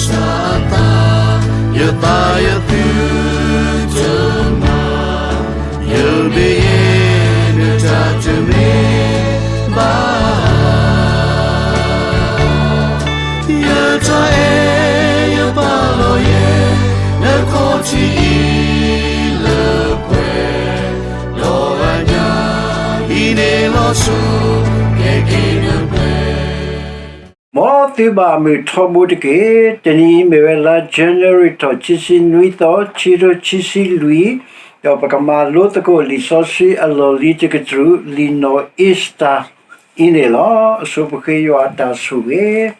စၢ်အသး, ယသးယသုတမၤ, ယမ့ၢ်ယဲဒၣ်တၢ်တမ့ၢ်ဘၣ်. ယတၢ်အဲၣ်ယပာ်လီၤယဲ, နခီၣ်ထံးအံၤလၢပှဲၤ, ဒီးအညၣ်အံၤန့ၣ်လီၤဆီ, ကဲက့ၤနပှဲၤ မ်သုဘၣ်မုာ်ထီဘိတက့ၢ်. တနံၤအံၤမ့ၢ်ဝဲလါ January ထီၣ်ခံဆံနွံသီ ခံကထိခံဆံလွံၢ်, ဒီးပကမၤလိသကိးလံာ်စီဆှံအလီၢ်လံၤတကတြူၢ် လံာ်နီၣ်အ့စတၢၤ အံၤန့ၣ်လီၤ. အဆိပဃ့ယွၤအတၢ်ဆိၣ်ဂ့ၤ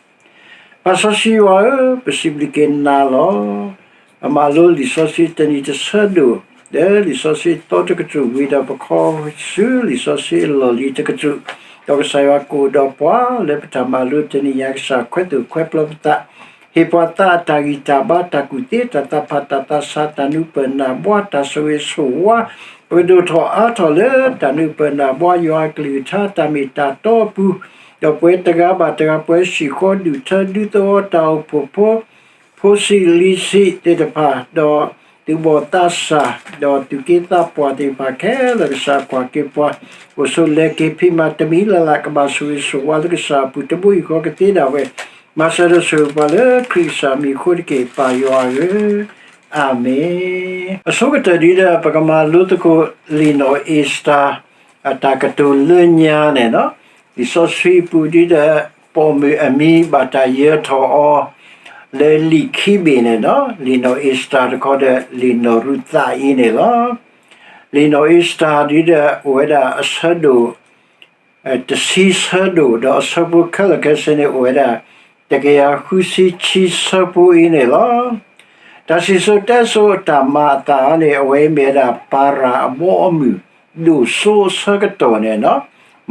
ပၢ်စီဆှံယွၤဧၢ, ပစံးဘျုးက့ၤနၤလီၤ. ပမၤလိလံာ်စီဆှံတနံၤတဆၢဒိၣ်, လၢလံာ်စီဆှံသီတကတြူၢ်ဝံၤဒီး ပခီဆူလံာ်စီဆှံအလီၢ်လံၤတကတြူၢ်, ဒီးကစၢ်ယွၤကအိၣ်ဒီးပှၤလၢပတၢ်မၤလိတနံၤညါ, ကစၢ်ခွဲးသိၣ်ခွဲးပျီပသး, ဟ့ၣ်ပှၤသးအတၢ်ဂံၢ်တၢ်ဘါ, တၢ်ကူၣ်သ့, တၢ်သးဖး, တၢ်သးဆး, တၢ်နုာ်ပၢၢ်နၢ်ဘှါ, တၢ်ဆိၣ်ဂ့ၤဆိၣ်ဝါ, ပကဒိၣ်ထီၣ်အါထီၣ်လၢတၢ်နုာ်ပၢၢ်နၢ်ဘှါ, ယွၤအကလုၢ်ကထါ, တၢ်မ့ၢ်တၢ်တီအပူၤ, ဒီးပှၤတဂၤဘၣ်တဂၤ, ပှၤဟံၣ်ဃီဒူၣ်ထၢဒူသဝီ, တၢ်အိၣ်ဖှိၣ်ဖိ, ဖိဆံးလံၤဆံးသ့ၣ်တဖၣ်, ဒီးသုးဘီၣ်သးစၢ်, ဒီးသူၣ်က့သးပှၢ်သ့ၣ်တဖၣ်ခဲလၢာ်, ကစၢ်ကွၢ်က့ၤပှၤ, အိၣ်ဆိးလဲၤက့ၤဖံးမၤတမံၤလၢ်လၢ်, ကဘၣ်ဆိၣ်ဂ့ၤဆိၣ်ဝါလၢကစၢ်အပူၤ, တဘိယူၢ်ဃီကသ့ဒၣ်ဝဲ, မၤစၢၤဒီးဆိၣ်ဂ့ၤပှၤလၢခရံာ်ကစၢ်မံၤအဃိတက့ၢ်, ပၢ်ယွၤဧၢ, အၤမ့ၣ်. အဆိကတၢၢ်ဒ်ဒီး ပကမၤလိသကိးလံာ်နီၣ်အ့စတၢၤ အတၢ်ကတိၤလၢညါန့ၣ်လီၤ. လံာ်စီဆှံပူၤဒ်ဒီး ပိာ်မုၣ်အမံၤဘၣ်တၢ်ယၢၤထီၣ်အီၤ လၢလံာ်ခံဘ့ၣ်န့ၣ်လီၤ. လံာ်နီၣ်အ့စတၢၤတခီဒီးလံာ်နီၣ်ရူၤသးအံၤန့ၣ်လီၤ. လံာ်နီၣ်အ့စတၢၤဒ်ဒီး အိၣ်ဝဲဒၣ်အဆၢဒိၣ် တဆံဆၢဒိၣ်, ဒီးအဆၢဖိခဲလၢာ်ခဲဆ့န့ၣ် အိၣ်ဝဲဒၣ် တကယၤဃုဆံခံဆၢဖိအံၤန့ၣ်လီၤ. တၢ်စံၣ်စိၤတဲစိၤအတၢ်မၤအသးန့ၣ် အဝဲမ့ၢ်ဝဲဒၣ်ပၤရၤအဘီအမုၢ် ဒိၣ်စိအဆၢကတီၢ်န့ၣ်လီၤ.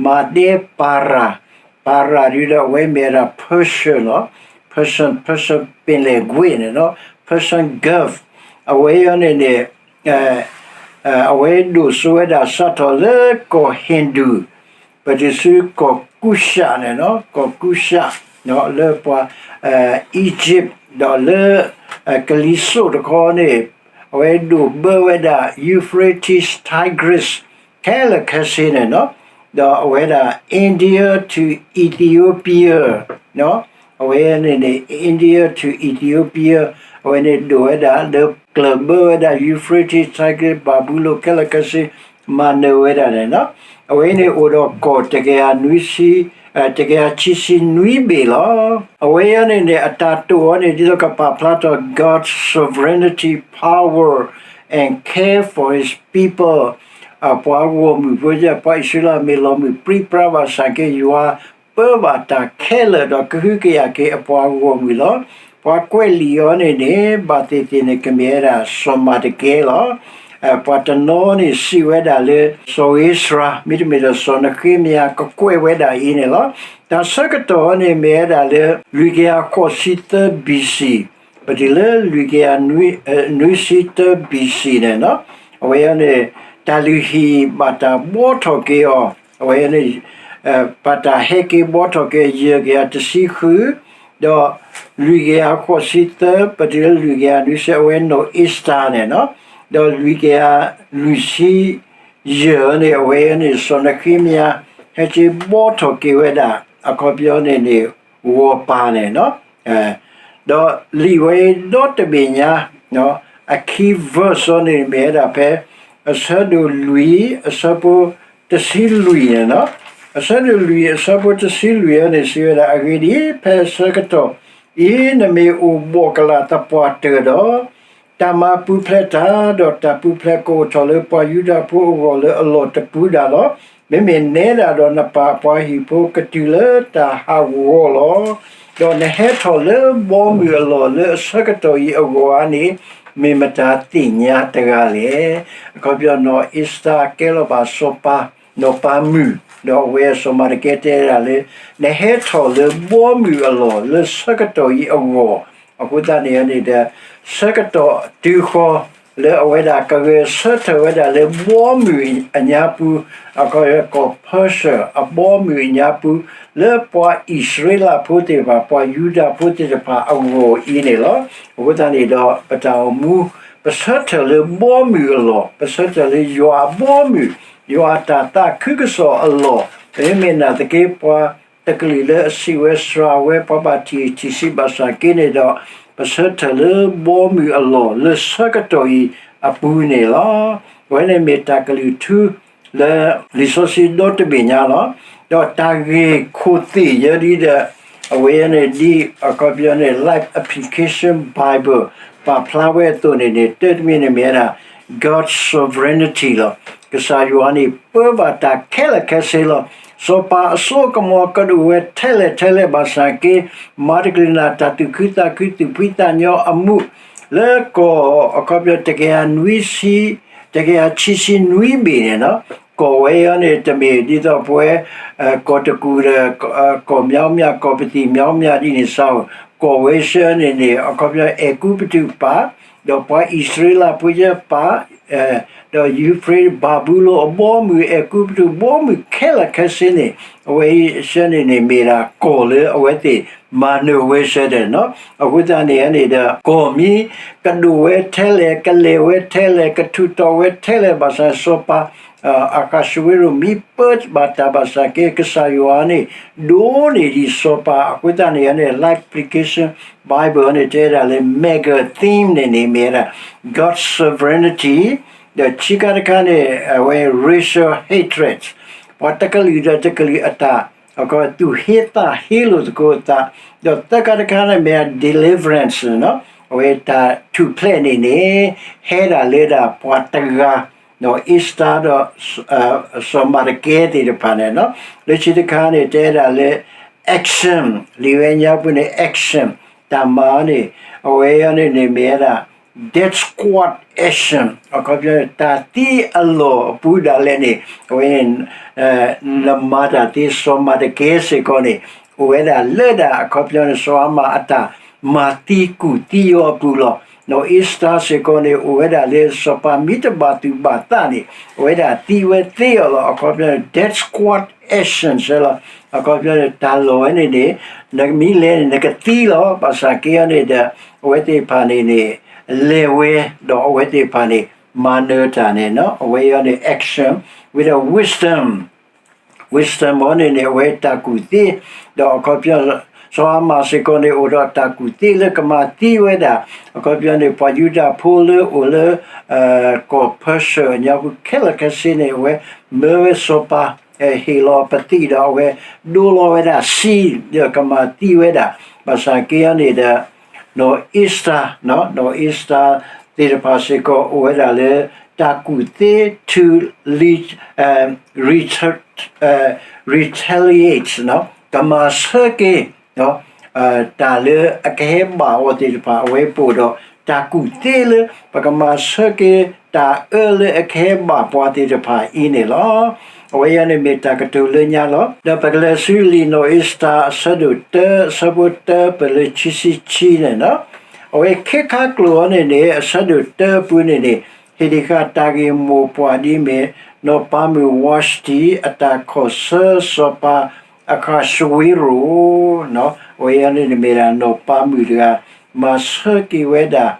မၤဒဲပၤရၤ, ပၤရၤဒ်ဒီး အဝဲမ့ၢ်ဝဲဒၣ် Persian လီၤ. Persian, Persian ပ့ၤလဲၣ်ကွ့ၢ်န့ၣ်လီၤ. Persian Gulf အဝဲအံၤန့ၣ်န့ၣ် အဝဲဒိၣ်စိဝဲဒၣ်စးထီၣ်လၢကီၢ် Hindu ပတုၤဆူကီၢ်ကူၡးန့ၣ်လီၤ. ကီၢ်ကူၡး လၢပှၤ Egypt ဒီးလၢ ကလံၤစိးတခီန့ၣ် အဝဲဒိၣ်ဘၢဝဲဒၣ် Euphrates Tigris ခဲလၢာ်ခဲဆ့န့ၣ်လီၤ. ဒီးအဝဲဒၣ် India to Ethiopia အဝဲန့ၣ်န့ၣ် India to Ethiopia အဝဲန့ၣ်ဒိၣ်ဝဲဒၣ်လၢကျၢၢ်ဘၢဝဲဒၣ် Euphrates Tigris ဘၤဘူလိၣ်ခဲလၢာ်ခဲဆ့ မၤနၢၤဝဲဒၣ်န့ၣ်လီၤ. အဝဲန့ၣ်အိၣ်ဒီးကီၢ်တကယၤနွံဆံ တကယၤခံဆံနွံဘ့ၣ်လီၤ. အဝဲအံၤန့ၣ်န့ၣ် အတၢ်တိာ်အီၤန့ၣ် ဒ်သိးကပာ်ဖျါထီၣ် God's sovereignty, power and care for his people ပှၤဂီၢ်မုၢ်ဖိ ပှၤအံၣ်စရ့လးမ့ၢ်လီၤမုၢ်ပြံပြါဘၣ်ဆၣ်က့ ယွၤပၢဘၣ်တၢ်ခဲလၢာ်ဒီးကဟုကယာ်က့ၤအပှၤဂီၢ်မုၢ်လီၤ. ပှၤကွဲးလံာ်အီၤန့ၣ်န့ၣ် ဘၣ်သ့ၣ်သ့ၣ်န့ၣ် ကမ့ၢ်ဝဲဒၣ်စီၤမၤတကဲလီၤ. ပှၤတနီၤန့ၣ်စံးဝဲဒၣ်လၢ စီၤဧ့စြၤ မ့တမ့ၢ်ဒီးစီၤနဃ့မယၤ ကကွဲးဝဲဒၣ်အံၤန့ၣ်လီၤ. တၢ်ဆၢကတီၢ်အီၤန့ၣ်မ့ၢ်ဝဲဒၣ်လၢ လွံၢ်ကယၤဃိးဆံသၢ ဘီၣ်စံၣ် ပတုၤလၢလွံၢ်ကယၤနွံဆံသၢ ဘီၣ်စံၣ်န့ၣ်လီၤ. အဝဲအံၤန့ၣ် တၢ်လုၢ်ဟံၣ်ဘၣ်တၢ်ဘှီထီၣ်က့ၤအီၤ, အဝဲန့ၣ် ဘၣ်တၢ်ဟဲက့ၤဘှီထီၣ်က့ၤ ယဲၢ်ကယၤတဆံဃု, ဒီးလွံၢ်ကယၤဃိးဆံသၢ ပတုၤလၢလွံၢ်ကယၤနွံဆံ အဝဲနီၣ်အ့စတၢၤန့ၣ်လီၤ. ဒီးလွံၢ်ကယၤလွံၢ်ဆံယဲၢ်န့ၣ် အဝဲန့ၣ် စီၤနဃ့မယၤ ဟဲက့ၤဘှီထီၣ်က့ၤဝဲဒၣ် အခီပညီန့ၣ်န့ၣ် ဂီၤပၤန့ၣ်လီၤ. ဒီးလံာ်ဝဲဒီတဘ့ၣ်ညါ အခံ verse အီၤန့ၣ်မ့ၢ်ဝဲဒၣ်ဖဲ အဆၢဒိၣ်လွံၢ် အဆၢဖိတဆံလွံၢ်န့ၣ်လီၤ. အဆၢဒိၣ်လွံၢ် အဆၢဖိတဆံလွံၢ်အီၤန့ၣ် စံးဝဲဒၣ်, အဂ့ၢ်ဒ်အံၤ, ဖဲအဆၢကတီၢ်အံၤ နမ့ၢ်အိၣ်ဘှီၣ်ကလာ်သပှၢ်တၢၢ်ဒီး တၢ်မၤပူၤဖျဲးတၢ်, ဒီးတၢ်ပူၤဖျဲးကအိၣ်ထီၣ်လၢပှၤယူဒၤဖိအဂီၢ်လၢအလီၢ်တပူၤဒၣ်လီၤ. မ့မ့ၢ်နဲဒၣ်ဒီးနပၢ်အပှၤဟံၣ်ဖိကတုၤလၢတၢ်ဟးဂီၤလီၤ. ဒီးနဟဲထီၣ်လၢဘီမုၢ်အလီၢ်လၢအဆၢကတီၢ်အံၤအဂီၢ်ဧါန့ၣ် မ့ၢ်မတၤသ့ၣ်ညါတဂၤလဲၣ်. အခီပညီနီၢ်အ့စတၢၤကဲလီၤဘၣ်စီၤပၤ နီၢ်ပၤမုၣ်, ဒီးအဝဲစီၤမၤတကဲတဲဒၣ်လၢ နဟဲထီၣ်လၢဘီမုၢ်အလီၢ်လၢဆၢကတီၢ်အံၤအဂီၢ်, အဃိသတးန့ၣ်န့ၣ်ဒီး ဆၢကတီၢ်တုၤဃီၤ လၢအဝဲဒၣ်ကဂဲၤဆၢထၢၣ်ဝဲဒၣ်လၢဘီမုၢ်အညါပူၤ, အခီပညီကီၢ် Persia အဘီမုၢ်အညါပူၤ, လၢပှၤအံၣ်စရ့လးဖိသ့ၣ်တဖၣ်, ပှၤယူဒၤဖိသ့ၣ်တဖၣ်အဂီၢ်အံၤန့ၣ်လီၤ. အဃိသတးန့ၣ်ဒီး ပတၢ်အိၣ်မူ ပဆၢထၢၣ်လၢဘီမုၢ်အလီၢ်, ပဆၢထၢၣ်လၢယွၤအဘီမုၢ်, ယွၤအတၢ်သးခုကစီၣ်အလီၢ်, ပမ့ၢ်နာ်သက့ ပှၤတကလုာ်လၢအစံးဝဲစှၤဝဲ ပှၤဘၣ်ထံၣ်ထံၣ်ဆံးဘၣ်ဆၣ်က့န့ၣ်ဒီး, ပဆၢထၢၣ်လၢဘီမုၢ်အလီၢ် လၢဆၢကတီၢ်အံၤအပူၤန့ၣ်လီၤ. အဝဲန့ၣ်မ့ၢ်တၢ်ကလုၢ်ထူလၢ လံာ်စီဆှံဒီတဘ့ၣ်ညါလီၤ. ဒီးတၢ်ဂ့ၢ်ခိၣ်သ့ၣ်ယဲဒ်ဒီး အဝဲန့ၣ်ဒ် အခီပညီန့ၣ် Life Application Bible ပာ်ဖျါဝဲအသိးန့ၣ်န့ၣ် တၢ်တမံၤန့ၣ်မ့ၢ်ဝဲဒၣ် God's sovereignty လီၤ. ကစၢ်ယွၤန့ၣ် ပၢဘၣ်တၢ်ခဲလၢာ်ခဲဆ့လီၤ. စီၤပၤအစိအကမီၤကဒိၣ်ဝဲထဲလဲၣ်ထဲလဲၣ်ဘၣ်ဆၣ်က့, မၤတကလုာ်နၢ် တၢ်သူၣ်ခုသးခု သူၣ်ဖှံသးညီအမူး, လၢကီၢ် အခီပညီ တကယၤနွံဆံ, တကယၤခံဆံနွံဘ့ၣ်န့ၣ်လီၤ. ကီၢ်ဝဲအံၤန့ၣ် တမ့ၢ်ဒ်သိးပဝဲ ကီၢ်တကူၣ်ဒီး ကီၢ်မျးမျး ကီၢ်ပသံၣ်မျးမျးဒ်န့ၣ်စ့ၢ်, ကီၢ်ဝဲဆှၢန့ၣ်န့ၣ် အခီပညီ အဲၤကူပတူးပၤ, ဒီးပှၤအံၣ်စရ့လးဖိယဲပၤ, ဒီးယူးဖရ့းဘၤဘူလိၣ်အဘီမုၢ် အဲၤကူပတူး ဘီမုၢ်ခဲလၢာ်ခဲဆ့န့ၣ်, အဝဲအံၤဆှၢန့ၣ်န့ၣ် မ့ၢ်ဒၣ်ကီၢ်လၢအဝဲသ့ၣ်မၤနၢၤဝဲဆှၢဒီးလီၤ. အဃိသတးန့ၣ်န့ၣ်ဒီး ကီၢ်မ့ၢ်ကဒိၣ်ဝဲထဲလဲၣ် ကလဲၤဝဲထဲလဲၣ် ကထူးတီၤဝဲထဲလဲၣ်ဘၣ်ဆၣ် စီၤပၤ အၤဃးၡူဝ့ရိၣ်မ့ၢ်ပၢဘၣ်တၢ်ဘၣ်ဆၣ်က့ ကစၢ်ယွၤန့ၣ် ဒိၣ်န့ၢ်ဒံးစီၤပၤ. အဃိသတးန့ၣ်န့ၣ် Life Application Bible န့ၣ် တဲဒၣ်လၢ mega theme န့ၣ်န့ၣ် မ့ၢ်ဝဲဒၣ် God's sovereignty, ဒီးခံခါတခါန့ၣ် အဝဲ racial hatred, ပှၤတကလုာ်ဒီးတကလုာ်အတၢ် အခီပညီ သူၣ်ဟ့သးဟ့လိာ်သကိးအသး, ဒီးသၢခါတခါန့ၣ်မ့ၢ် deliverance န့ၣ်လီၤ. အဝဲတၢ်ထူၣ်ဖျဲးန့ၣ်န့ၣ် ဟဲဒၣ်လၢဒၣ်ပှၤတဂၤ, ဒီး Esther ဒီး စီၤမၤတကဲသ့ၣ်တဖၣ်န့ၣ်လီၤ. လၢခံတခါန့ၣ် တဲဒၣ်လၢ action, လံာ်ဝဲညါပူၤန့ၣ် action, တၢ်မၤန့ၣ် အဝဲအံၤန့ၣ်န့ၣ်မ့ၢ်ဝဲဒၣ် death squad action, အခီပညီန့ၣ် တၢ်သံအလီၢ်အပူၤဒၣ်လဲာ်န့ၣ် အဝဲန့ၣ် နမၤတၢ်သ့ စီၤမၤတကဲစ့ၢ်ကီးန့ၣ် အိၣ်ဝဲဒၣ်လၢဒၣ် အခီပညီန့ၣ် စီၤဟၤမၣ်အတၢ်မၤသံကူၣ်သံအီၤအပူၤလီၤ. ဒီး Esther စ့ၢ်ကီးန့ၣ် အိၣ်ဝဲဒၣ်လၢစီၤပၤမ့ၢ်တဘၣ်သူၣ်ဘၣ်သးန့ၣ် အဝဲဒၣ်သံဝဲသ့အီၤလီၤ. အခီပညီန့ၣ် death squad action စ့ၢ်လီၤ. အခီပညီန့ၣ် တၢ်လီၢ်ဝဲန့ၣ်န့ၣ် နမ့ၢ်လဲၤန့ၣ် နကသံလီၤ. ဘၣ်ဆၣ်က့အံၤန့ၣ်ဒီး အဝဲသ့ၣ်တဖၣ်န့ၣ်န့ၣ် လဲၤဝဲ ဒီးအဝဲသ့ၣ်တဖၣ်န့ၣ် မၤနၢၤတၢ်န့ၣ်လီၤ. အဝဲအံၤန့ၣ် action, ဝံၤဒီး wisdom, wisdom အံၤန့ၣ်န့ၣ် အဝဲတၢ်ကူၣ်သ့, ဒီးအခီပညီ စီၤဟၤမၣ်စ့ၢ်ကီးန့ၣ် အိၣ်ဒီးတၢ်ကူၣ်သ့လၢကမၤသံဝဲဒၣ် အခီပညီန့ၣ် ပှၤယူဒၤဖိလၢအိၣ်လၢ ကီၢ် Persia အညါပူၤခဲလၢာ်ခဲဆ့န့ၣ် အဝဲမၢဝဲစီၤပၤ ဟ့ၣ်လီၤပသံၣ်ဒီး အဝဲဒိလီၤဝဲဒၣ်စံ, ဒီးကမၤသံဝဲဒၣ်. ဘၣ်ဆၣ်က့အံၤန့ၣ်ဒီး နီၢ် Esther, နီၢ် Esther သ့ၣ်တဖၣ်စ့ၢ်ကီး အိၣ်ဝဲဒၣ်လၢတၢ်ကူၣ်သ့ to re- retaliate, ကမၤဆၢက့ၤ တၢ်လၢအကဟဲဘၣ်အီၤသ့ၣ်တဖၣ် အဝဲပအိၣ်ဒီးတၢ်ကူၣ်သ့လၢ ပကမၤဆၢက့ၤတၢ်အၢလၢအကဟဲဘၣ်ပှၤသ့ၣ်တဖၣ်အံၤန့ၣ်လီၤ. အဝဲအံၤန့ၣ်မ့ၢ်တၢ်ကတိၤလၢညါလီၤ. ဒီးပကလဲၤဆူလံာ်နီၢ်အ့စတၢၤ အဆၢဒိၣ်တၢ အဆၢဖိတၢ ပလၢခံဆံခံန့ၣ်လီၤ. အဝဲခဲခါကျိာ်အံၤန့ၣ်န့ၣ် အဆၢဒိၣ်တၢအပူၤန့ၣ်န့ၣ် ဟ့ၣ်ဒံးဃာ်တၢ်ဂ့ၢ်မိၢ်ပှၢ်ဒ်အမ့ၢ် နီၢ်ပၤမုၣ်ဝါစတံ အတၢ်ခီၣ်ဆၢစီၤပၤအဃးၡဝ့ရိၤ အဝဲအံၤန့ၣ်မ့ၢ်ဒၣ်နီၢ်ပၤမုၣ်တဂၤ မၤဆၢက့ၤဝဲဒၣ်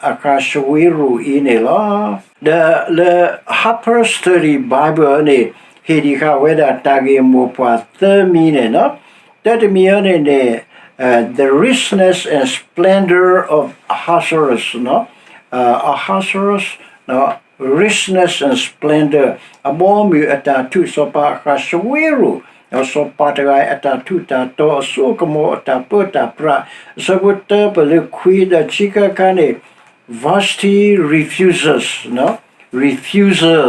အဃးၡဝ့ရိၤအံၤန့ၣ်လီၤ. ဒီးလၢ Harper's Study Bible န့ၣ် ဟ့ၣ်ဒံးဃာ်ဝဲဒၣ်တၢ်ဂ့ၢ်မိၢ်ပှၢ်သၢမံၤန့ၣ်လီၤ. တၢတမံၤအံၤန့ၣ်န့ၣ် the richness and splendor of Ahasuerus, Ahasuerus, richness and splendor, အဘီအမုၢ်အတၢ်ထူး စီၤပၤအဃးၡဝ့ရိၤ ဒီးစီၤပၤတဂၤအတၢ်ထူးတၢ်တီၤ အစိအကမီၤ အတၢ်ပၢတၢ်ပြး အဆၢဖိတၢ ပလၢခွံ ဒီးခံခါခါန့ၣ် Vashti refuses, refusal,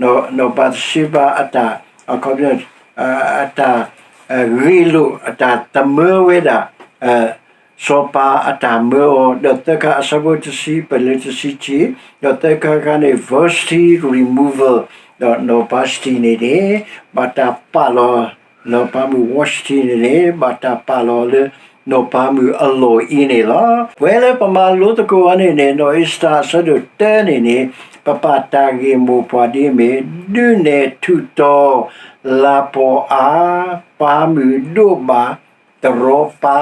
နီၢ်ဘၤသရှ့ဘၤအတၢ် အခီပညီ အတၢ်ဂ့ၢ်လိာ် အတၢ်တမၢဝဲဒၣ် စီၤပၤအတၢ်မၢအီၤ ဒီးသၢခါ အဆၢဖိတဆံ ပလၢတဆံခံ ဒီးသၢခါခါန့ၣ် Vashti removal, ဒီးနီၢ်ဘၤသရှ့ဘၤန့ၣ်န့ၣ် ဘၣ်တၢ်ပာ်လီၤ နီၢ်ပၤမုၣ်ဝါစတံန့ၣ်န့ၣ် ဘၣ်တၢ်ပာ်လီၤလၢ နီၢ်ပၤမုၣ်အလီၢ်အံၤန့ၣ်လီၤ. ပဝဲလၢပမၤလိသကိးအီၤန့ၣ်န့ၣ် နီၢ်အ့ၤစတၢၤအဆၢဒိၣ်တၢန့ၣ်န့ၣ် ပပာ်တၢ်ဂ့ၢ်မိၢ်ပှၢ်ဒ်အမ့ၢ် ဒုးနဲၣ်ထူၣ်တီၤ လၤပီၤအါ ပၤမုၣ်ဒိးဘၣ် တရီပၤ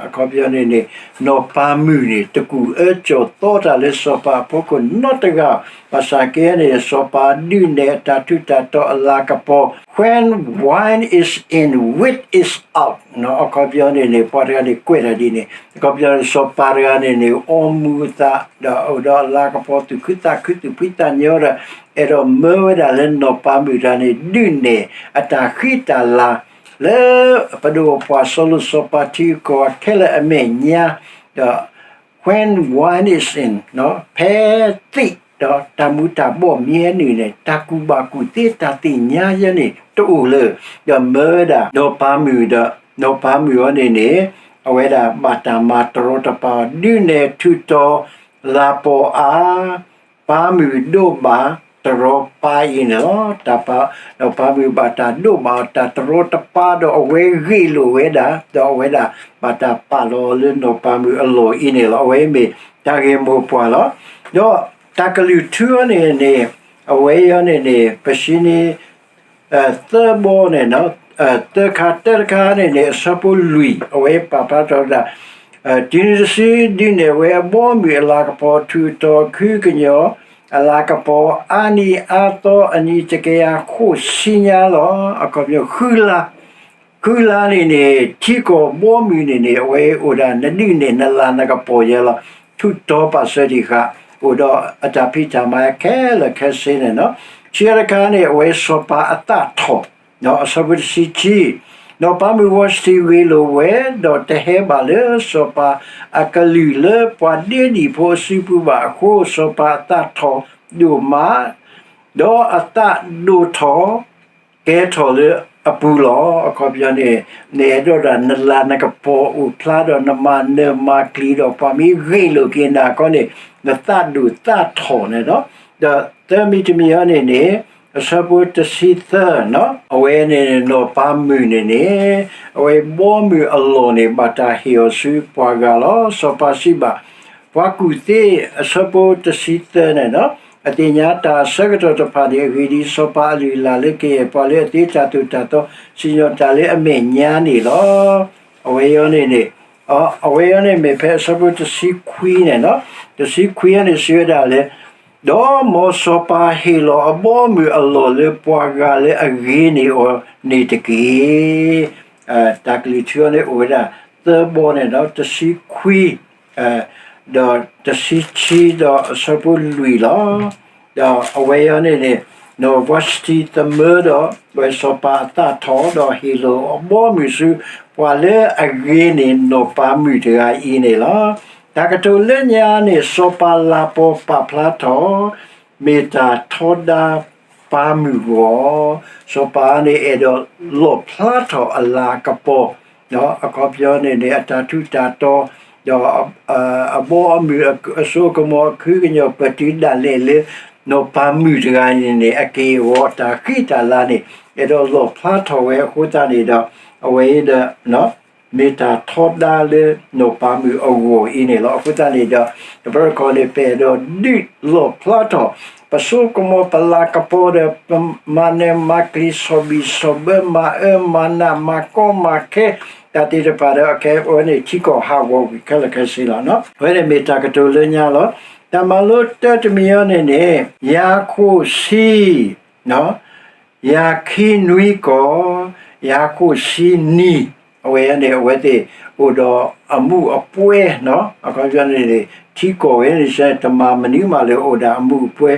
အခီပညီန့ၣ်န့ၣ် နီၢ်ပၤမုၣ်န့ၣ် တကူၣ်အၢကၠီၣ်သီတၢ်လၢစီၤပၤအဖီခိၣ်နီတဂၤ, ဘၣ်ဆၣ်က့န့ၣ် စီၤပၤဒုးနဲၣ်အတၢ်ထူးတၢ်တီၤအလၤကပီၤ When wine is in, wit is out အခီပညီန့ၣ်န့ၣ် ပှၤတဂၤန့ၣ်ကွဲးတၢ်ဒ်န့ၣ် အခီပညီန့ၣ် စီၤပၤတဂၤန့ၣ်န့ၣ် အီမူၤအသး ဒီးအိၣ်ဒီးအလၤကပီၤသူၣ်ခုသးခုသူၣ်ဖှံသးညီဒီး အဲၣ်ဒိးမၢဝဲဒၣ်လၢနီၢ်ပၤမုၣ်တဂၤန့ၣ် ဒုးနဲၣ်အတၢ်ဃံတၢ်လၤ လၢပဒိၣ်ပှၢ်စီၤလိၤစီၤပၤထံဂုၤကီၢ်ဂၤခဲလၢာ်အမဲာ်ညါ, ဒီး when wine is in ဖဲသ့ၣ်ဒီးတၢ်မူၤတၢ်ဘှီၣ်မ့ၢ်ဟဲနုာ်န့ၣ် တၢ်ကူၣ်ဘၣ်ကူၣ်သ့တၢ်သ့ၣ်ညါယဲန့ၣ်တအိၣ်လၢၤ, ဒီးမၢဝဲဒၣ်နီၢ်ပၤမုၣ်ဒီး နီၢ်ပၤမုၣ်အီၤန့ၣ်န့ၣ် အဝဲဒၣ်ဘၣ်တၢ်မၤတရီတပါအီၤ ဒုးနဲၣ်ထူၣ်တီၤ လၤပီၤအါ ပၤမုၣ်ဒိးဘၣ် တရီပၤအံၤန့ၣ်လီၤ. ဒီးပၤမုၣ်ဘၣ်တၢ်ဒိးဘၣ်အီၤတၢ်တရီတပါဒီးအဝဲဂ့ၢ်လိာ်ဝဲဒၣ်, ဒီးအဝဲဒၣ်ဘၣ်တၢ်ပာ်လီၤအီၤလၢနီၢ်ပၤမုၣ်အလီၢ်အံၤန့ၣ်လီၤ. အဝဲမ့ၢ်တၢ်ဂ့ၢ်မိၢ်ပှၢ်လီၤ. ဒီးတၢ်ကလုၢ်ထူအီၤန့ၣ်န့ၣ် အဝဲအံၤန့ၣ်န့ၣ် ပဆံန့ၣ် သၢဘီန့ၣ် သၢခါတၢတခါန့ၣ်န့ၣ် အဆၢဖိလွံၢ် အဝဲပာ်ဖျါထီၣ်ဝဲဒၣ် တုၤနုၤတစုဒုးနဲၣ်ဝဲအဘီအမုၢ်အလၤကပီၤ ထူးတီၤခုကညီၤ အလၤကပီၤအါနံၣ်အါသီအနံၤတကယၤဃိးဆံညါလီၤ. အခီပညီ ဃုလါန့ၣ်န့ၣ် ထံကီၢ်ဘီမုၢ်န့ၣ်န့ၣ် အဝဲအိၣ်ဒၣ်နဒုးနဲၣ်နလၤနကပီၤယဲလီၤ. ထူးတီၤပာ်စၢၤတံၢ်ဃာ် အိၣ်ဒီးအတၢ်ဖံးတၢ်မၤခဲလၢာ်ခဲဆ့န့ၣ်လီၤ. ခံခါတခါန့ၣ် အဝဲစီၤပၤအသးထီၣ် အဆၢဖိတဆံခံ နီၢ်ပၤမုၣ်ဝီၡတံဂ့ၤလိာ်ဝဲ ဒီးတဟဲဘၣ်လၢစီၤပၤအကလုၢ်လၢပှၤဒ့ဒံၣ်ဖိအစုပူၤဘၣ်အဃိ စီၤပၤအသးထီၣ်ဒိၣ်မး ဒီးအသးဒိၣ်ထီၣ် ကဲထီၣ်လၢအပူၤလီၤ. အခီပညီန့ၣ် နအဲၣ်ဒိးဒၣ်နလၤနကပီၤအိၣ်ဖျါဒီးနမၤနၢၤမၤကျံၤဒီးပှၤမ့ၢ်ဂ့ၤလိာ်က့ၤနၤခီန့ၣ် နသးဒိၣ်သးထီၣ်န့ၣ်လီၤ. ဒီးသၢမံၤတမံၤအံၤန့ၣ်န့ၣ် အဆၢဖိတဆံသၢ အဝဲန့ၣ်နီၢ်ပၤမုၣ်န့ၣ်န့ၣ် အဝဲဘီမုၢ်အလီၢ်န့ၣ် ဘၣ်တၢ်ဟ့ၣ်အီၤဆူပှၤဂၤလီၤ. စီၤပၤစံးဘၣ် ပှၤကူၣ်သ့ အဆၢဖိတဆံသၢန့ၣ်လီၤ. အသ့ၣ်ညါတၢ်အဆၢကတီၢ်တဖၣ်န့ၣ် အဂ့ၢ်ဒ်အံၤ စီၤပၤအလုၢ်အလၢ်လၢကယဲၢ်ပှၤလၢအသ့တၢ်သိၣ်တၢ်သီ စံၣ်ညီၣ်တၢ်လၢအမဲာ်ညါန့ၣ်လီၤ. အဝဲအံၤန့ၣ်န့ၣ် အဝဲအံၤန့ၣ်မ့ၢ်ဖဲအဆၢဖိတဆံခွံန့ၣ်လီၤ. တဆံခွံအံၤန့ၣ်စံးဝဲဒၣ်လၢ ဒီးမ်စီၤပၤဟ့ၣ်လီၤအဘီအမုၢ်အလီၢ်လၢပှၤဂၤလၢအဂ့ၤန့ၢ်အီၤန့ၣ်တက့ၢ်. တၢ်ကလုၢ်ထူအံၤန့ၣ် အိၣ်ဝဲဒၣ်သၢဘီန့ၣ်ဒီး တဆံခွံ ဒီးတဆံခံဒီးအဆၢဖိလွံၢ်လီၤ. ဒီးအဝဲအံၤန့ၣ်န့ၣ် နီၢ်ဝီၡတံသမၢဒီး ဝဲစီၤပၤအသးထီၣ်ဒီးဟ့ၣ်လီၤအဘီအမုၢ်ဆူ ပှၤလၢအဂ့ၤန့ၢ်နီၢ်ပၤမုၣ်တဂၤအံၤန့ၣ်လီၤ. တၢ်ကတိၤလၢညါန့ၣ် စီၤပၤလၤပီၤပာ်ဖျါထီၣ် မ့ၢ်တၢ်ထီဒါပၤမုၣ်အဂီၢ်, စီၤပၤန့ၣ်အဲၣ်ဒိးလီၣ်ဖျါထီၣ်အလၤကပီၤ အခီပညီန့ၣ်န့ၣ် အတၢ်ထူးတၢ်တီၤ ဒီး အဘီအမုၢ်အစိအကမီၤအခုကညီၤပတုာ်ဒၣ်လဲာ်လၢ နီၢ်ပၤမုၣ်တဂၤန့ၣ်န့ၣ် အက့ၢ်အဂီၤတၢ်ဃံတၢ်လၤန့ၣ် အဲၣ်ဒိးလီၣ်ဖျါထီၣ်ဝဲအဃိသတးန့ၣ်ဒီး အဝဲအံၤဒီး မ့ၢ်တၢ်ထီဒါလၢနီၢ်ပၤမုၣ်အဂီၢ်အံၤန့ၣ်လီၤ. အဃိသတးန့ၣ်ဒီး တဘျီတခီၣ်န့ၣ် ပအဲၣ်ဒိးဒုးလီၣ်ဖျါထီၣ် ပစိကမီၤပလၤကပီၤဒီး ပမၤနၢၤမၤကျံၤ ဆီၣ်ဘံၣ်ဆီၣ်ဘၢ မၤအၢမၤနး မၤကီမၤခဲ တၢ်သ့ၣ်တဖၣ်ဒီး အခဲအံၤန့ၣ် ထံကီၢ်ဟးဂီၤကွံာ်ခဲလၢာ်ခဲဆ့လီၤ. အဝဲန့ၣ်မ့ၢ်တၢ်ကတိၤလၢညါလီၤ. တၢ်မၤလိတၢတမံၤအံၤန့ၣ်န့ၣ် ယၤခိၣ်ဆံ ယၤခံနွံကီၢ် ယၤခိၣ်ဆံနံၤ အဝဲန့ၣ် အဝဲသ့ၣ်အိၣ်ဒီးအမူးအပွဲ အခီပညီန့ၣ် ထံကီၢ်ဝဲန့ၣ် တမၤမနုၤမးလၢအိၣ်ဒၣ်အမူးအပွဲ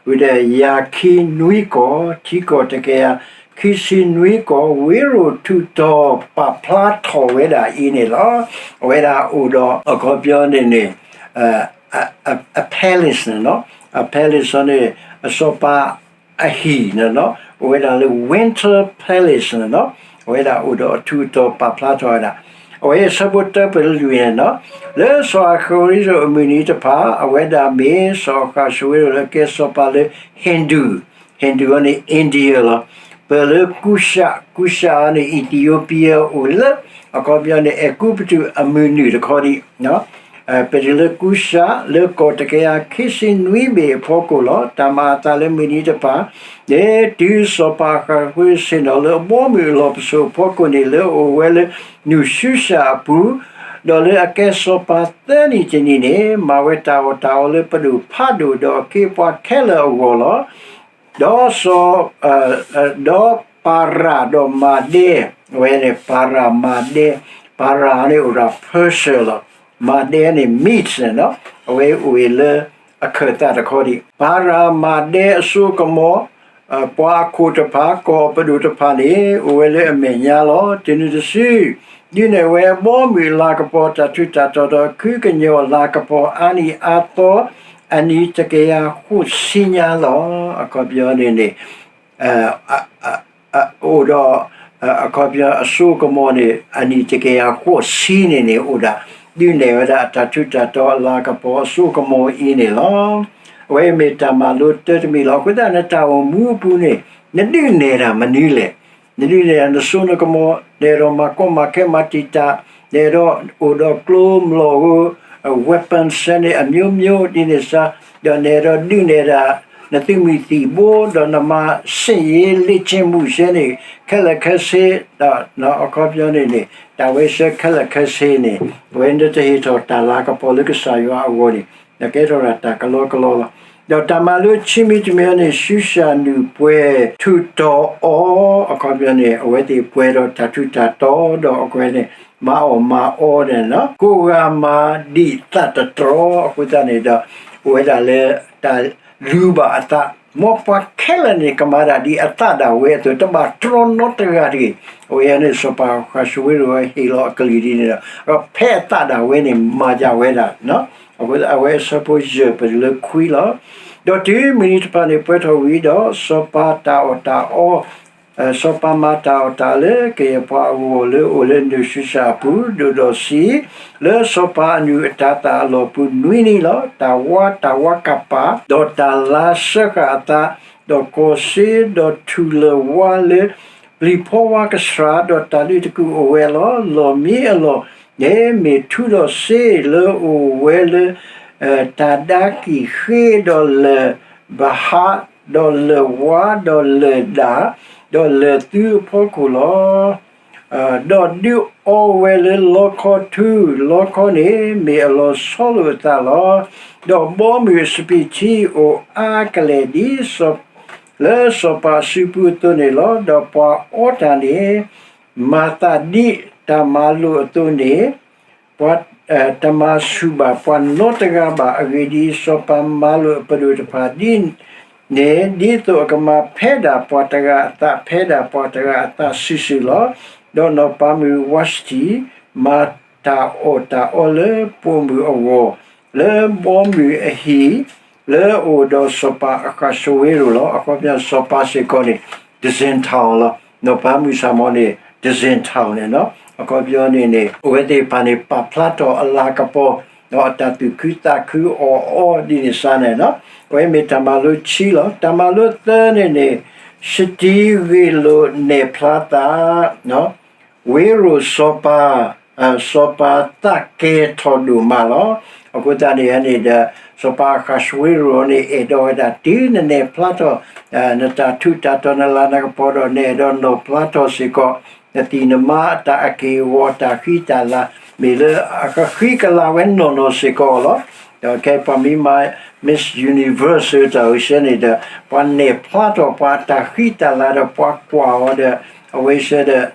ဝံၤဒီးယၤခံနွံကီၢ် ထံကီၢ်တကယၤခံဆံနွံကီၢ် ဝ့ရိၣ်ထူးတီၤပာ်ဖျါထီၣ်ဝဲဒၣ်အံၤန့ၣ်လီၤ. အဝဲဒၣ်အိၣ်ဒီးအခီပညီန့ၣ်န့ၣ် အ palace န့ၣ်လီၤ. အ palace န့ၣ် အစီၤပၤ အဟံၣ်န့ၣ်လီၤ. အိၣ်ဝဲဒၣ်လၢ Winter Palace န့ၣ်လီၤ. အဝဲဒၣ်အိၣ်ဒီးအထူးအတီၤပာ်ဖျါထီၣ်ဝဲဒၣ် အဝဲအဆၢဖိတၢပၢၢ်လွံၢ်န့ၣ်လီၤ. လၢစီၤအဃရိယၤအမုၢ်နံၤတဖၣ် အဝဲဒၣ်မ့ၢ်စီၤအဃၤၡူးဝ့ရိၣ်လၢကဲစီၤပၤလၢ Hindu, Hindu န့ၣ် India လီၤ. ပၢၢ်လၢကူၡး, ကူၡးန့ၣ် Ethiopia အိၣ်လၢ အခီပညီန့ၣ် အဲၤကူပတူးအမုၢ်နုာ်တခီဒံး, ပတုၤလၢကူၡး လၢကီၢ်တကယၤခံဆံနွံဘ့ၣ်အဖီခိၣ်လီၤ. တၢ်မၤအသးလၢမုၢ်နံၤတဖၣ် န့ၣ်တုၤစီၤပၤအဃးၡဝ့ရူၤဆ့ၣ်နီၤလၢအဘီအမုၢ်အလီၢ်ပစိာ်အဖီခိၣ်န့ၣ် လၢအအိၣ်ဝဲလၢနူၢ်ၡူၡၣ်အပူၤ, ဒီးလၢအကဲစီၤပၤသၢနံၣ်တနံၣ်န့ၣ် မၤဝဲတၢ်အီၣ်တၢ်အီလၢပဒိၣ်ဖးဒိၣ်ဒီးအခ့အပှၤခဲလၢာ်အဂီၢ်လီၤ. ဒီးစီၤ, ဒီးပၤရၣ်ဒီးမၤဒဲ, အဝဲန့ၣ် ပၤရၣ်မၤဒဲ, ပၤရၣ်န့ၣ်အိၣ်ဒီး Persia လီၤ. မၤဒဲန့ၣ် Medes န့ၣ်လီၤ. အဝဲအိၣ်ဝဲလၢအခၢၣ်သးတခီဒံး, ပၤရၣ်မၤဒဲအစိအကမီၤ ပှၤအခိၣ်တဖၣ် ကီၢ်ပဒိၣ်တဖၣ်န့ၣ် အိၣ်ဝဲလၢအမဲာ်ညါလီၤ. တနံၤတစု ဒုးနဲၣ်ဝဲအဘီအမုၢ်အလၤကပီၤ တၢ်ထူးတၢ်တီၤဒီး ခုကညီၤအလၤကပီၤအါနံၣ်အါသီ အနံၣ်တကယၤဃိးဆံညါလီၤ. အခီပညီန့ၣ်န့ၣ် အိၣ်ဒီး အခီပညီအစိအကမီၤန့ၣ် အနံၣ်တကယၤဃိးဆံန့ၣ်န့ၣ် အိၣ်ဒၣ် ဒုးနဲၣ်ဝဲဒၣ်အတၢ်ထူးတၢ်တီၤအလၤကပီၤအစိအကမီၤအံၤန့ၣ်လီၤ. အဝဲမ့ၢ်တၢ်မၤလိတၢ်တမံၤလီၤ. အဃိသတး နတၢ်အိၣ်မူအပူၤန့ၣ် နဒုးနဲၣ်တၢ်မနုၤလဲၣ်. နဒုးနဲၣ်တၢ်နစိနကမီၤ, နအဲၣ်ဒိးမၤကီမၤခဲမၤတံာ်တာ်, နအဲၣ်ဒိးအိၣ်ဒီးကျိမလီၢ်ဧိၤ weapons န့ၣ် အမျိုးမျိုး ဒ်န့ၣ်စ့ၢ်, ဒီးနအဲၣ်ဒိးဒုးနဲၣ်ဒၣ် နသုးမုၢ်သံၣ်ဘိ ဒီးနမၤ စစ်ရေးလေ့ကျင့်မှု စ့ၢ်န့ၣ် ခဲလၢာ်ခဲဆ့, ဒီးအခီပညီန့ၣ်န့ၣ် တၢ်ဝဲဆၢခဲလၢာ်ခဲဆ့န့ၣ် အဝဲနတဟ့ၣ်ထီၣ်တၢ်လၤကပီၤလၢကစၢ်ယွၤအဂီၢ်န့ၣ် နကဲထီၣ်ဒၣ်တၢ်ကလီကလီလီၤ. ဒီးတၢ်မၤလိခံမံၤတမံၤန့ၣ် ၡူၡၣ်နုာ်ပှဲၤထူးတီၤအီၤ, အခီပညီန့ၣ် အဝဲသ့ၣ်ပှဲၤဒီးတၢ်ထူးတၢ်တီၤ ဒီးအဝဲန့ၣ် မၤအီၣ်မၤအီန့ၣ်လီၤ. ကိးဂၤမၤဒံးသးတတြီ အဃိသတးန့ၣ်ဒီး အိၣ်ဝဲဒၣ်လၢတၢ်လူၤဘၣ်အသး, မ်ပှၤခဲလၢာ်န့ၣ် ကမၤဒၣ်ဒ်အသးဒၣ်ဝဲအသိး တဘၣ်တြီနီတဂၤတဂ့ၤ. အဝဲန့ၣ် စီၤပၤအဃးၡဝ့ရူၤဟ့ၣ်လီၤအကလုၢ်ဒ်န့ၣ်ဒီး ဒီးဖဲအသးဒၣ်ဝဲန့ၣ် မၤဒၣ်ဝဲဒၣ် အဝဲအဆၢဖိယဲၢ်ပတုၤလၢခွံလီၤ. ဒီးတုၤမုၢ်နံၤတဖၣ်န့ၣ်ပှဲၤထီၣ်ဝံၤဒီး စီၤပၤတၢ်အီၣ်တၢ်အီ စီၤပၤမၤတၢ်အီၣ်တၢ်အီလၢကယဲၢ်ပှၤအဂီၢ်လၢအိၣ်လၢနူၢ်ၡူၡၣ်အပူၤ ဒိၣ်ဒီးဆံး လၢစီၤပၤအနုၢ်အတၤသၣ်အလီၢ်ပူၤနွံနံၣ်လီၤ. တၢ်ဝါတၢ်ဝါကပၤ ဒီးတၢ်လါစၢဃာ်အသး ဒီးကီၢ်စ့ ဒီးထူၣ်လၢာ်ဝါလၢ ပျံၤဖီဝါကဆှၣ် ဒီးတၢ်လုးတကူၣ်အိၣ်ဝဲလီၤ. လီၢ်မံအလီၢ်န့ၣ် မ့ၢ်ထူဒီးစ့လၢအိၣ်ဝဲလၢ တၢ်ဒါကံၢ်ဃ့ ဒီးလၢၢ်ဘဟါ ဒီးလၢၢ်ဝါ ဒီးလၢၢ်ဒၣ် ဒီးလၢၢ်သုအဖီခိၣ်လီၤ. ဒီးဒုးအီဝဲလၢလီခီထူ, လီခီန့ၣ် မ့ၢ်အလီၢ်ဆီလိာ်အသးလီၤ. ဒီးဘီမုၢ်အစပံးထံအိၣ်အါကလဲာ်ဒ် လၢစီၤပၤအစုပူၤအသိးန့ၣ်လီၤ. ဒီးပှၤအီတၢ်န့ၣ် မၤသးဒ်တၢ်မၤလိာ်အသိးန့ၣ် ပှၤတမၤဆူၣ်ဘၣ်ပှၤနီတဂၤဘၣ်. အဂ့ၢ်ဒ်အံၤ, စီၤပၤမၤလိာ်အပဒိၣ်တဖၣ်ဒ်န့ၣ် ဒ်သိးအကမၤဖဲဒၣ်ပှၤတဂၤအသး ဖဲဒၣ်ပှၤတဂၤအသးစုာ်စုာ်လီၤ. ဒီးနီၢ်ပၤမုၣ်ဝါၡတံ မၤတၢ်အီၣ်တၢ်အီလၢပိာ်မုၣ်အဂီၢ် လၢဘီမုၢ်အဟံၣ် လၢအအိၣ်ဒီးစီၤပၤအဃးၡဝ့ရူၤလီၤ. အခီပညီ စီၤပၤစ့ၢ်ကီးန့ၣ် Gentile လီၤ. နီၢ်ပၤမုၣ်စ့ၢ်ကီးန့ၣ် Gentile န့ၣ်လီၤ. အခီပညီန့ၣ်န့ၣ် အဝဲသ့ၣ်တဖၣ်န့ၣ် ပာ်ဖျါထီၣ်အလၤကပီၤ ဒီးအတၢ်သူၣ်ခုသးခုအီၣ်အီဒ်န့ၣ်စ့ၢ်န့ၣ်လီၤ. အဝဲမ့ၢ်တၢ်မၤလိခံလီၤ. တၢ်မၤလိသၢန့ၣ်န့ၣ် စတံဂ့ၢ်လိာ်နဲၣ်ဖျါသး ဝ့ရိၣ်စီၤပၤ, စီၤပၤသးကဲထီၣ်ဒိၣ်မးလီၤ. အဃိသတးန့ၣ်န့ၣ်ဒီး စီၤပၤအဃးၡဝ့ရူၤန့ၣ် အဲၣ်ဒိးဝဲဒၣ်တုၤနနဲၣ်ဖျါထီၣ် နတၢ်ထူးတၢ်တီၤနလၤနကပီၤဒီး နအဲၣ်ဒိးနီၣ်ဖျါထီၣ်စ့ၢ်ကီး နသ့ၣ်နမါအတၢ်အက့ၢ်အဂီၤတၢ်ဃံတၢ်လၤ မ့ၢ်လၢအကဃံကလၤဝဲနီၢ်နီၢ်စ့ၢ်ကီးလီၤ. ဒီးခဲအံၤပှၤမ့ၢ်မၤ Miss Universe တၢ်အံၤစ့ၢ်န့ၣ်ဒီး ပှၤနဲၣ်ဖျါထီၣ်ပှၤအတၢ်ဃံတၢ်လၤဒီးပှၤကွၢ်အီၤဒီး အဝဲစ့ၢ်ဒီး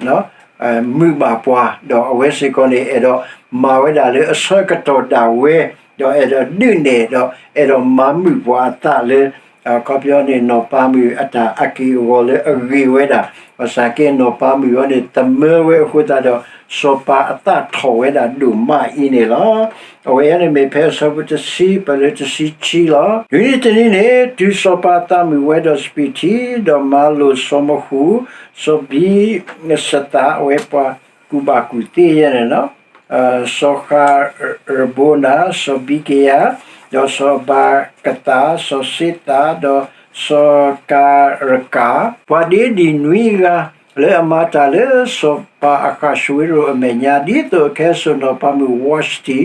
မုာ်ဘၣ်ပှၤ ဒီးအဝဲစ့ၢ်ကီးန့ၣ် အဲၣ်ဒိးမၤဝဲဒၣ်လၢအဆၢကတီၢ်ဒၣ်ဝဲ ဒီးအဲၣ်ဒိးဒုးနဲၣ်ဒီး အဲၣ်ဒိးမၤမုာ်ပှၤအသးလၢ အခီပညီန့ၣ် နီၢ်ပၤမုၣ်အတၢ်အက့ၢ်အဂီၤလၢအဂ့ၤဝဲဒၣ် ဘၣ်ဆၣ်က့ နီၢ်ပၤမုၣ်အံၤန့ၣ် သမၢဝဲအဃိသတးဒီး စီၤပၤအသးထီၣ်ဝဲဒၣ်ဒိၣ်မးအံၤန့ၣ်လီၤ. အဝဲအံၤန့ၣ်မ့ၢ်ဖဲအဆၢဖိတဆံ ပှဲၤလၢတဆံခံလီၤ. နွံနံၣ်တနံၣ်န့ၣ် တုၤစီၤပၤသးမုာ်ဝဲဒီးစပံးထံ ဒီးမၤလိာ်စီၤမဃူၤ, စီၤဘံစသး အဝဲပှၤကူၣ်ဘၣ်ကူၣ်သ့ယဲန့ၣ်လီၤ. စီၤဃၤရဘိနၤ, စီၤဘံကယၤ, ဒီးစီၤဘၤကသး, စီၤစ့သး, ဒီး စီၤကၤရကၤ, ပှၤဒ့ဒံၣ်နွံဂၤ လၢအမၤတၢ်လၢစီၤပၤအဃးၡဝ့ရိၤအမဲာ်ညါ ဒ်သိးအကဟဲစိာ်နီၢ်ပၤမုၣ်ဝါၡတံ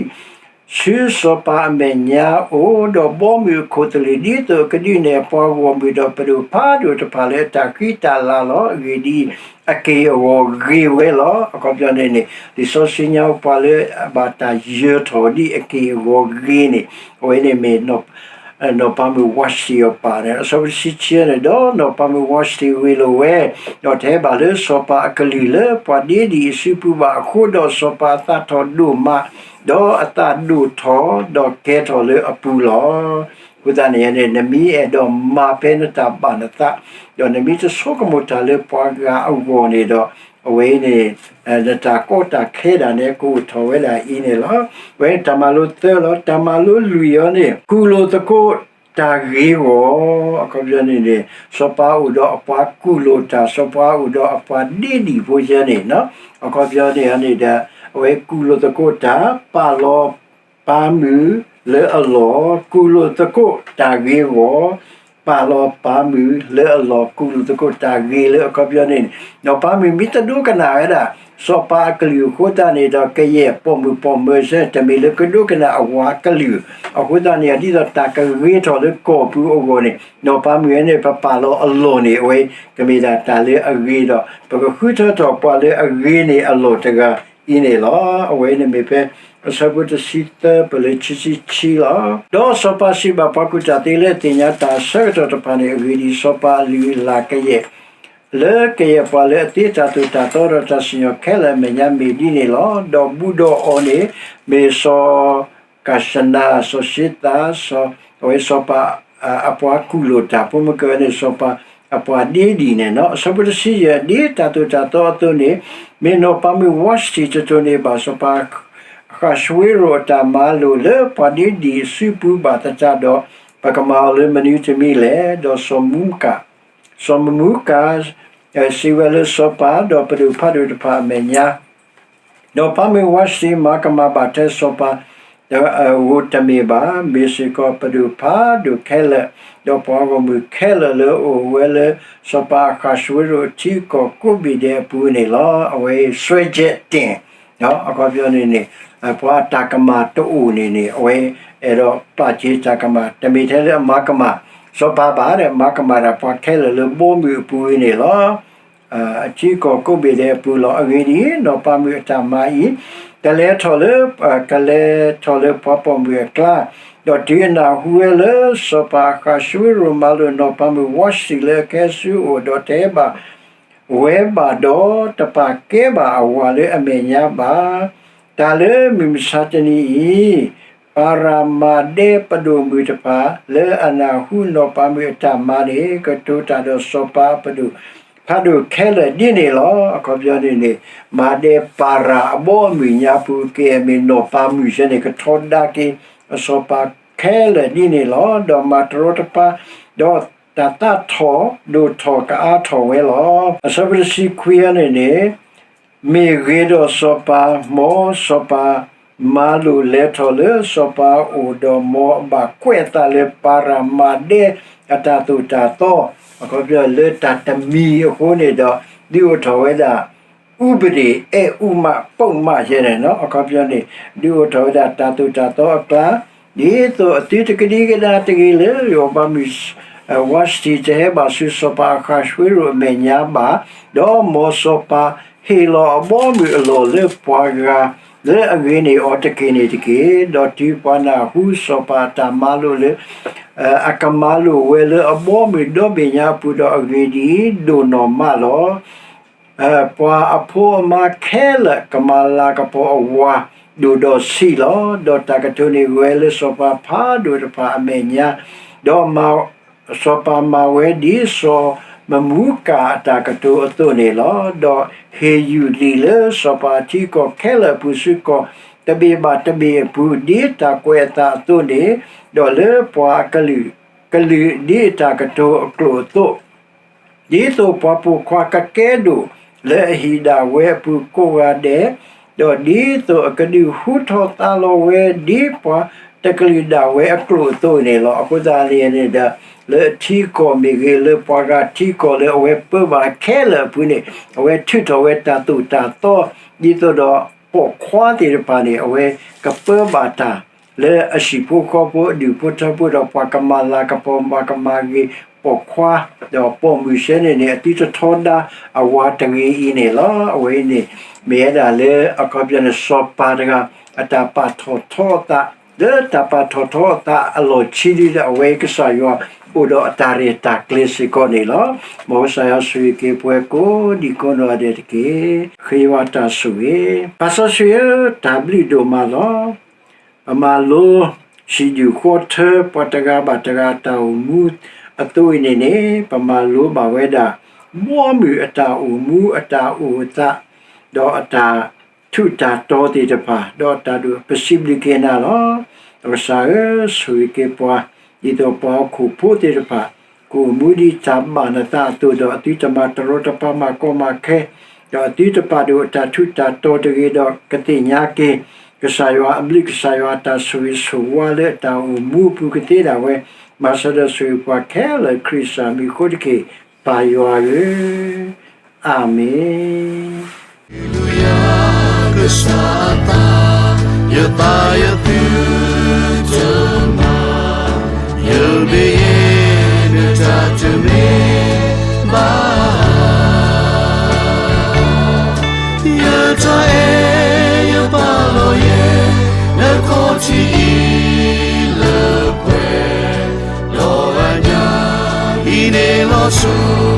ဆူစီၤပၤအမဲာ်ညါအအိၣ်, ဒီးဘီမုၢ်အခိၣ်သလုး ဒ်သိးအကဒုးနဲၣ်ပှၤဂီၢ်မုၢ်ဒီးပဒိၣ်ဖးဒိၣ်တဖၣ်လၢအတၢ်ဃံတၢ်လၤလီၤ. အဂ့ၢ်ဒ်အံၤ, အက့ၢ်အဂီၤဂ့ၤဝဲလီၤ. အခီပညီန့ၣ်န့ၣ် လံာ်စီဆှံညါပှၤလၢအဘၣ်တၢ်ယၢၤထီၣ်ဒ်အက့ၢ်အဂီၤဂ့ၤန့ၣ် အဝဲန့ၣ်မ့ၢ် နီၢ်ပၤမုၣ်ဝါၡတံအပၢ်န့ၣ် အဆၢဖိတဆံခံန့ၣ်, ဒီးနီၢ်ပၤမုၣ်ဝါၡတံဂ့ၢ်လိာ်ဝဲ, ဒီးတဟဲဘၣ်လၢစီၤပၤအကလုၢ်လၢပှၤဒ့ဒံၣ်အစုပူၤဘၣ်အဃိ, ဒီးစီၤပၤအသးထီၣ်ဒိၣ်မး, ဒီးအသးဒိၣ်ထီၣ်, ဒီးကဲထီၣ်လၢအပူၤလီၤ. အဃိသတးန့ၣ်န့ၣ် နမ့ၢ်အဲၣ်ဒိးမၤဖဲနတၢ်ဘၣ်နသး, ဒီးနမ့ၢ်တဆိကမိၣ်တၢ်လၢပှၤဂၤအဂီၢ်န့ၣ်ဒီး, အဝဲအံၤန့ၣ် နတၢ်ကီတၢ်ခဲဒၣ်န့ၣ် ကအိၣ်ထီၣ်ဝဲဒၣ်အံၤန့ၣ်လီၤ. အဝဲန့ၣ်တၢ်မၤလိသၢလီၤ. တၢ်မၤလိလွံၢ်အံၤန့ၣ် ကူၣ်လိာ်သကိးတၢ်ဂ့ၤဂီၢ်, အခီပညီန့ၣ်န့ၣ် စီၤပၤအိၣ်ဒီးအပှၤကူၣ်လိာ်တၢ်, စီၤပၤအိၣ်ဒီးအပှၤဒ့ဒံၣ်ဖိယဲန့ၣ်, အခီပညီန့ၣ်န့ၣ်ဒီး အဝဲကူၣ်လိာ်သကိးတၢ်, ပာ်လီၤပၢ်မုၢ်လၢအလီၢ်, ကူၣ်လိာ်သကိးတၢ်ဂ့ၤဂီၢ်, ပာ်လီၤပၢ်မုၢ်လၢအလီၢ်, ကူၣ်လိာ်သကိးတၢ်ဂ့ၤလၢအခီပညီန့ၣ်န့ၣ်, နီၢ်ပၤမုၣ်မ့ၢ်တဒိကနၣ်ဝဲဒၣ် စီၤပၤအကလုၢ်အဃိသတးန့ၣ်ဒီး ကယဲၢ်ပိာ်မုၣ်ပိာ်မၢၤစဲ တမ့ၢ်လၢကဒိကနၣ်အဝၤကလုၢ်, အဃိသတးန့ၣ် ဒ်သိးတၢ်ကဂ့ၤထီၣ်လၢကီၢ်ပူၤအဂီၢ်န့ၣ် နီၢ်ပၤမုၣ်အံၤန့ၣ် ပပာ်လီၤအလီၢ်န့ၣ် အဝဲကမ့ၢ်ဒၣ်တၢ်လၢအဂ့ၤဒီး ပကဃုထၢထီၣ်ပှၤလၢအဂ့ၤန့ၣ်အလီၢ်တဂၤအံၤန့ၣ်လီၤ. အဝဲန့ၣ်မ့ၢ်ဖဲ အဆၢဖိတဆံသၢ ပလၢခံဆံခံလီၤ. ဒီးစီၤပၤစံးဘၣ်ပှၤကူၣ်တၢ်သ့လၢအသ့ၣ်ညါတၢ်အဆၢကတီၢ်တဖၣ်န့ၣ်, အဂ့ၢ်ဒ်အံၤ, စီၤပၤအလုၢ်အလၢ်ကယဲၢ် လၢကယဲၢ်ပှၤလၢအသ့တၢ်သိၣ်တၢ်သီဒီးတၢ်စံၣ်ညီၣ်ခဲလၢာ်အမဲာ်ညါမ့ၢ်ဒ်န့ၣ်လီၤ. ဒီးဘူးဒီးအီၤန့ၣ် မ့ၢ်စီၤကၤၡနၤ, စီၤၡ့သး, စီၤ, အဝဲစီၤပၤ အပှၤကူၣ်လိာ်တၢ်, ဖိမုၣ်ကၢန့ၣ် စီၤပၤအပှၤဒ့ဒံၣ်န့ၣ်လီၤ. အဆၢဖိတဆံယဲၢ်, ဒ်တၢ်သိၣ်တၢ်သီအသိးန့ၣ် မ့ၢ်နီၢ်ပၤမုၣ်ဝါၡတံတတိၢ်န့ၢ်ဘၣ် စီၤပၤအဃးၡဝ့ရိၤအတၢ်မၤလိာ်လၢပှၤဒ့ဒံၣ်အစုပူၤဘၣ်သတးဒီး, ပကမၤအီၤလၢမနုၤတမံၤလဲၣ်. ဒီးစီၤမမူကၤ, စီၤမမူကၤ စံးဝဲလၢစီၤပၤ ဒီးပဒိၣ်ဖးဒိၣ်တဖၣ်အမဲာ်ညါ ဒီးပၤမုၣ်ဝါၡတံမၤကမၣ်ဘၣ်ထဲစီၤပၤဧိၤတမ့ၢ်ဘၣ်, မ့ၢ်စ့ၢ်ကီးပဒိၣ်ဖးဒိၣ်ခဲလၢာ်, ဒီးပှၤဂီၢ်မုၢ်ခဲလၢာ်လၢအအိၣ်ဝဲလၢ စီၤပၤအဃးၡဝ့ရိၤအထံအကီၢ်ကိးဘ့ၣ်ဒဲးအပူၤန့ၣ်လီၤ. အဝဲစွဲချက်တင်, အခီပညီန့ၣ်န့ၣ် ပှၤအတၢ်ကမၣ်တအိၣ်န့ၣ်န့ၣ် အဝဲအဲၣ်ဒိးပာ်စၢၤတၢ်ကမၣ် တမ့ၢ်ထဲလၢအမၤကမၣ်စီၤပၤဘၣ်ဒီး မၤကမၣ်ဒၣ်ပှၤခဲလၢာ်လၢဘီမုၢ်အပူၤန့ၣ်လီၤ. အထံကီၢ်ကိးဘ့ၣ်ဒဲးအပူၤလီၤ. အဂ့ၢ်ဒ်အံၤ, နီၢ်ပၤမုၣ်အတၢ်မၤအံၤ ကလဲၤထီၣ်လၢ, ကလဲၤထီၣ်လၢပှၤပိာ်မုၣ်အကျါ, ဒီးတုၤအနၢ်ဟူဝဲလၢ စီၤပၤအဃးၡဝ့ရိၤမၤလိာ်နီၢ်ပၤမုၣ်ဝါၡတံလၢအကဟဲဆူအအိၣ်, ဒီးတဟဲဘၣ်ဝဲဘၣ်ဒီး တပာ်ကဲဘၣ်အဝၤလၢအမဲာ်ညါဘၣ်. တၢ်လၢမုၢ်မဆါတနံၤအံၤ ပၤရၤမၤဒဲပဒိၣ်မုၣ်တဖၣ် လၢအနၢ်ဟူနီၢ်ပၤမုၣ်အတၢ်မၤန့ၣ် ကတိၤတၢ်ဒီးစီၤပၤအပဒိၣ်ဖးဒိၣ်ခဲလၢာ်ဒ်န့ၣ်လီၤ. အခီပညီန့ၣ်န့ၣ် မၤဒဲပၤရၤအဘီအမုၢ်ညါပူၤ ကမ့ၢ်နီၢ်ပၤမုၣ်စဲန့ၣ် ကထီဒါက့ၤအစီၤပၤခဲလၢာ်ဒ်န့ၣ်လီၤ. ဒီးမၤတရီတပါ, ဒီးတၢ်သးထီၣ်ဒိၣ်ထီၣ်ကအါထီၣ်ဝဲလီၤ. အဆၢဖိတဆံခွံအံၤန့ၣ်န့ၣ် မ့ၢ်ဂ့ၤဒီးစီၤပၤ, မ်စီၤပၤမၤလိာ်လဲၤထီၣ်လၢစီၤပၤအအိၣ်ဒီး မ်အဘၣ်ကွဲးအသးလၢပၤရၤမၤဒဲအတၢ်သိၣ်တၢ်သီ, အခီပညီလၢတၢ်တမံၤအဃိန့ၣ်ဒီး ဒုးအိၣ်ထီၣ်ဝဲဒၣ် ဥပဒေ အဲၣ်ဥပဒေ ပုဒ်မ ယဲန့ၣ်လီၤ. အခီပညီန့ၣ် ဒုးအိၣ်ထီၣ်ဝဲဒၣ်တၢ်သိၣ်တၢ်သီအကျါ, ဒ်သိးအသုတကဒံကဒါတဂ့ၤလၢ ယွၤပၤမုၢ်ဝါၡတံတဟဲဘၣ်ဆူစီၤပၤအဃးၡဝ့ရိၤအမဲာ်ညါဘၣ်, ဒီးမ်စီၤပၤဟ့ၣ်လီၤအဘီအမုၢ်အလီၢ်လၢပှၤဂၤ လၢအဂ့ၤန့ၢ်အီၤတက့ၢ်န့ၣ်တက့ၢ်. ဒီးတုၤပှၤနၢ်ဟူစီၤပၤအတၢ်မၤလိာ်လၢ အကမၤလိာ်ဝဲလၢအဘီအမုၢ်ဒီဘ့ၣ်ညါအပူၤဒီး အဂ့ၢ်ဒ်အံၤ, ဒိၣ်နီၢ်မးလီၤ. ပှၤအဖိအမါခဲလၢာ် ကမၤလၤကပီၤအဝၤဒိၣ်ဒီးဆံးလီၤ. ဒီးတၢ်ကတိၤန့ၣ်ဂဲၤလၢစီၤပၤဖးဒိၣ်တဖၣ်အမဲာ်ညါ, ဒီးစီၤပၤမၤဝဲဒ်စီၤမမူကၤအတၢ်ကတိၤအသိးန့ၣ်လီၤ. ဒီးဟ့ၣ်ယုၢ်လံာ်လၢစီၤပၤအထံအကီၢ်ခဲလၢာ်အပူၤ ဆူကီၢ်တဘ့ၣ်ဘၣ်တဘ့ၣ်အပူၤ, ဒ်တၢ်ကွဲးအသးအသိးန့ၣ်, ဒီးလၢပှၤအကလုာ်ကလုာ် ဒ်အတၢ်ကတိၤအကျိာ်အသိး ဒ်သိးပှၤပိာ်ခွါကကဲဒိၣ်လၢအဟံၣ်ဒၣ်ဝဲအပူၤကိးဂၤဒဲး, ဒီးဒ်သိးအကဒုးဟူထီၣ်သါလီၤဝဲ ဒ်ပှၤ တကလုာ်ဒၣ်ဝဲအကျိာ်အသိးန့ၣ်လီၤ. အဃိသတးန့ၣ်န့ၣ်ဒီး လၢအထံကီၢ်မ့ၢ်ဂ့ၤ, လၢပှၤဂၤထံကီၢ်လၢအဝဲပၢဘၣ်ခဲလၢာ်အပူၤန့ၣ်, အဝဲထုးထီၣ်ဝဲတၢ်သိၣ်တၢ်သီ, ဒ်သိးဒီးပိာ်ခွါသ့ၣ်တဖၣ်န့ၣ် အဝဲကပၢဘၣ်တၢ် လၢအဟံၣ်ဖိဃီဖိအဒူၣ်ဖိထၢဖိဒီး ပှၤကမၤလၤကပီၤ ပှၤကမၤဂ့ၤပိာ်ခွါ, ဒီးပိာ်မုၣ်စဲန့ၣ်န့ၣ် အသုတထီဒါအဝၤတဂ့ၤအံၤန့ၣ်လီၤ. အဝဲအံၤန့ၣ် မ့ၢ်ဝဲဒၣ်လၢအခီပညီန့ၣ် စီၤပၤတဂၤ အတၢ်ပာ်ထီၣ်ထီအသး, လၢတၢ်ပာ်ထီၣ်ထီအသးအလီၢ်ခံဒ်ဒီး အဝဲကစၢ်ယွၤအိၣ်ဒီးအတၢ်ရဲၣ်တၢ်ကျဲၤစ့ၢ်ကီးန့ၣ်လီၤ. မ်ကစၢ်ယွၤဆိၣ်ဂ့ၤက့ၤပှၤကိးဒံးကိးနီၢ်ဂၤဒဲးတက့ၢ်. ဃ့ယွၤတၢ်ဆိၣ်ဂ့ၤ, ပၢ်စီဆှံဧၢ, တၢ်ဘျုးဒိၣ်မးလီၤ. ပမၤလိဟံၣ်ဒူၣ်ဃီထၢ ပှၤတဂၤဘၣ်တဂၤအတၢ်အိၣ်မူအသိးအံၤန့ၣ်န့ၣ်, ပမၤလိဘၣ်ဝဲဒၣ် ဘီမုၢ်အတၢ်အိၣ်မူအတၢ်အိၣ်အသး, ဒီးအတၢ်ထူးတၢ်တီၤသ့ၣ်တဖၣ်, ဒီးတၢ်ဒိၣ်ပစံးဘျုးက့ၤနၤလီၤ. ဒီးကစၢ်ဧၢ, ဆိၣ်ဂ့ၤက့ၤပှၤ, ဒ်သိးပှၤဟီၣ်ခိၣ်ဖိသ့ၣ်တဖၣ် ကအိၣ်မူဒ်တၢ်ဘၣ်နသးအသိးဒီး အသုတမၤတရီတပါ မၤကီမၤခဲ, ဒီးအသုတပာ်ဒိၣ်အတၢ်ထူးတၢ်တီၤတဂ့ၤဒီး ကသ့ၣ်ညါက့ၤ ကစၢ်ယွၤအဘျုး ကစၢ်ယွၤအတၢ်ဆိၣ်ဂ့ၤဆိၣ်ဝါလၢအတၢ်အိၣ်မူအပူၤကသ့ဒၣ်ဝဲ, မၤစၢၤဒီးဆိၣ်ဂ့ၤပှၤခဲလၢာ်ခရံာ်စၢ်မံၤအဃိတက့ၢ်, ပၢ်ယွၤဧၢ, အၤမ့ၣ်. ကစၢ်အသး, ယသးယသု တမၤ, ယမ့ၢ်ယဲ နတၢ်တမ့ၢ်ဘၣ်. ယတၢ်အဲၣ်ယပာ်လီၤယဲ နခီၣ်ထံးအံၤလၢပှဲၤ, ဒီးအညၣ် ဟံးန့ၢ်လီၤဆိ